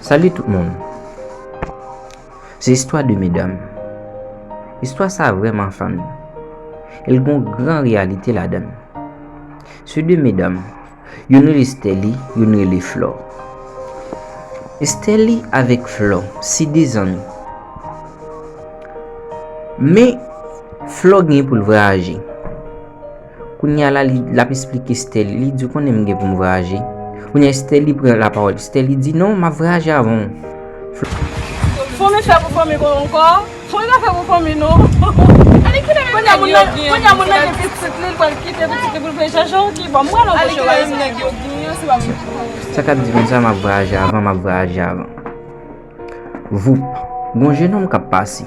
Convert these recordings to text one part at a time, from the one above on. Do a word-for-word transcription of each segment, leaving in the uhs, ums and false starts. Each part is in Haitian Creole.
Salut tout moun. Se istwa de medam. Istwa sa vrèman funny. E l gon gran reyalite ladan l. Se de medam. Youn rele Stelly, youn rele Flò. Stelly avèk Flò, se de zanmi. Men, Flò gen pou l vwayaje. Kounye a la, li, l ap esplike Stelly. Li di, "Ou konnen m gen pou m vwayaje." Kounye a, Stelly pran lapawòl. Stelly di, "Non, m ap vwayaje avan w." Fanmi fè pou fanmi kon ankò. Fanmi pa fè pou fanmi, non. Kounye a, moun nan, kounye a, moun nan gen pitit li, li pral kite pitit li pou l vin chache yon ki bon. Mwen, non, poche wè sa. Sa k ap di konsa, "M ap vwayaje avan, m ap vwayaje avan." Voup, gon jennonm k ap pase.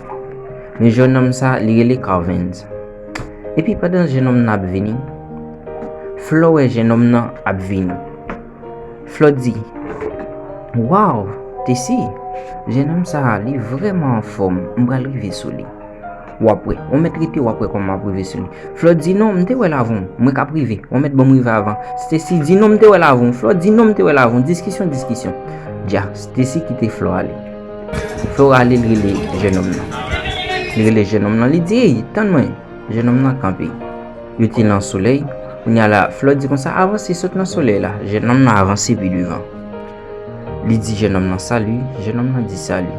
Men jennonm sa, li rele Carvens. Epi pandan jennonm nan ap vini, Flò wè jennonm nan ap vini. Flò di, "Waw, Tessy, jennonm sa a, li vrèman anfòm, m pral rive sou li." W ap wè, w mèt rete, w ap wè kòman m ap rive sou li. Flò di, "Non, m te wè l avan w, mwen k ap rive, w mèt ban m rive avan." Stacy di, "Non, m te wè l avan w." Flò di, "Non, m te wè l avan w." Diskisyon, diskisyon. Dja, Stacy kite Flò ale. Flò ale, l rele jennonm nan. Li rele jennonm nan, li di, "Ey, tann mwen." Jennonm nan kanpe. Yo te nan solèy. Kounye a la, Flò di konsa, "Avanse, sot nan solèy la." Jennonm nan avanse pi devan. Li di jennonm nan, "Salut." Jennonm nan di, "Salut."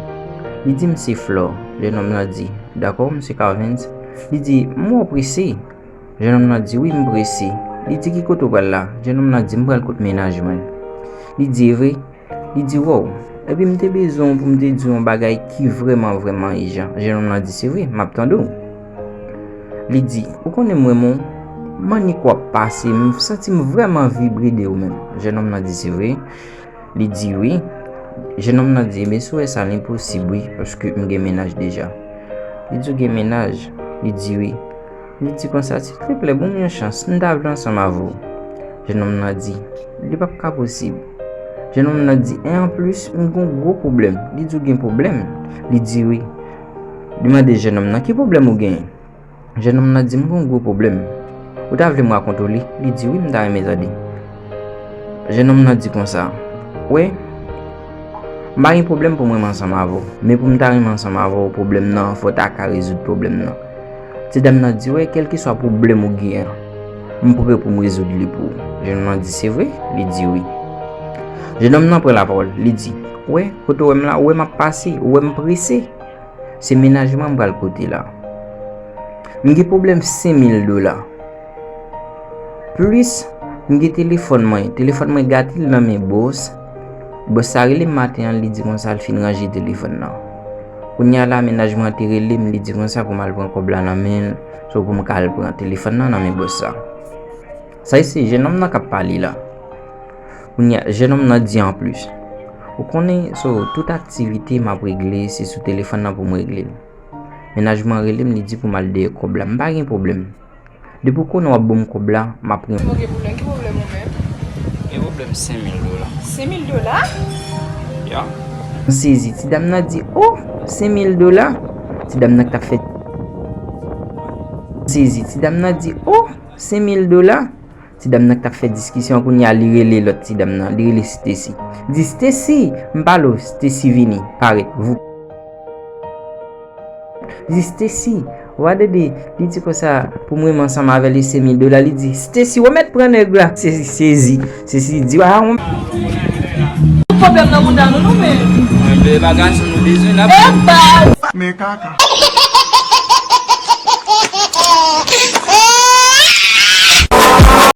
Li di, "M se Flò." Jennonm nan di, "Dakò, m se Carvens." Li di, "M wè w prese." Jennonm nan di, "Wi, m prese." Li di, "Ki kote w pral la?" Jennonm nan di, "M pral kot mennaj mwen." Li di, "E vre?" Li di, "Wow, epi m te bezwen w pou m te di w yon bagay ki vrèman, vrèman ijan." Jennonm nan di, "Se vre, m ap tande w." Li di, "Ou konnen m renmen w, mannik w ap pase, m santi m vrèman vibre de ou menm." Jennonm nan di, "Se vre?" Li di, "Wi." Jennonm nan di, "Ebyen, si w wè sa, l enposib, wi, paske m gen mennaj deja." Li di, "Ou gen mennaj?" Li di, "Wi." Li di konsa, "Silteplè, ban m yon chans, m ta vle ansanm avè w." Jennonm nan di, "Li p ap ka posib." Jennonm nan di, "E anplis, m gon gwo pwoblèm." Li di, "Ou gen pwoblèm?" Li di, "Wi." Li mande jennonm nan, "Ki pwoblèm ou genyen?" Jennonm nan di, "M gon gwo pwoblèm. Ou ta vle m rakonte w li?" Li di, "Wi, m ta renmen tande." Jennonm nan di konsa, "Wè, m pa gen pwoblèm pou m renmen ansanm avè w, men pou m ta renmen ansanm avè w, pwoblèm nan, fò w ta ka rezoud pwoblèm nan." Ti dam nan di, "Wè, kèlkeswa pwoblèm ou genyen an, m prè pou m rezoud li pou ou." Jennonm nan di, "Se vre?" Li di, "Wi." Jennonm nan pran lapawòl, li di, "Wè, kote w wè m la, ou wè m ap pase, ou wè m prese. Se mennaj mwen m pral kote la. M gen pwoblèm senk mil dola. Plis, m gen telefòn mwen. Telefòn mwen gate, l nan men bòs. Bòs sa rele m maten an, li di konsa l fin ranje telefòn nan. Kounye a la, mennaj mwen an te rele m, li di konsa pou m al pran kòb la nan men l, so pou m ka al pran telefòn nan nan men bòs sa." Sa e se jennonm nan k ap pale la. Kounye a, jennonm nan di anplis, "Ou konnen, so, tout aktivite m ap regle, se sou telefòn nan pou m regle l. Mennaj mwen an rele m, li di pou m al dèyè kòb la. M pa gen pwoblèm. Depi w konnen w ap ban m kòb la, m ap ren." Ou gen pwoblèm? Ki pwoblèm ou menm? Gen pwoblèm senk mil dola. Senk mil dola? Ya. M sezi, ti dam nan di, "O, senk mil dola?" Ti dam nan k t ap fè. M sezi, ti dam nan di, "O, senk mil dola?" Ti dam nan k t ap fè diskisyon an, kounye a li rele lòt ti dam nan, li rele Stacy. Di, "Stacy, m pale w." Stacy vini, parèt, voup. Di, "Stacy, w a dede," li di konsa, "pou m renmen ansanm avè l e senk mil dola." Li di, "Stacy, w mèt pran nèg la." Stacy sezi. Stacy di, "A, w." Pwoblèm nan bouda nou, nou menm. Enben, bagay sa nou bezwen la. E baz! Men kaka.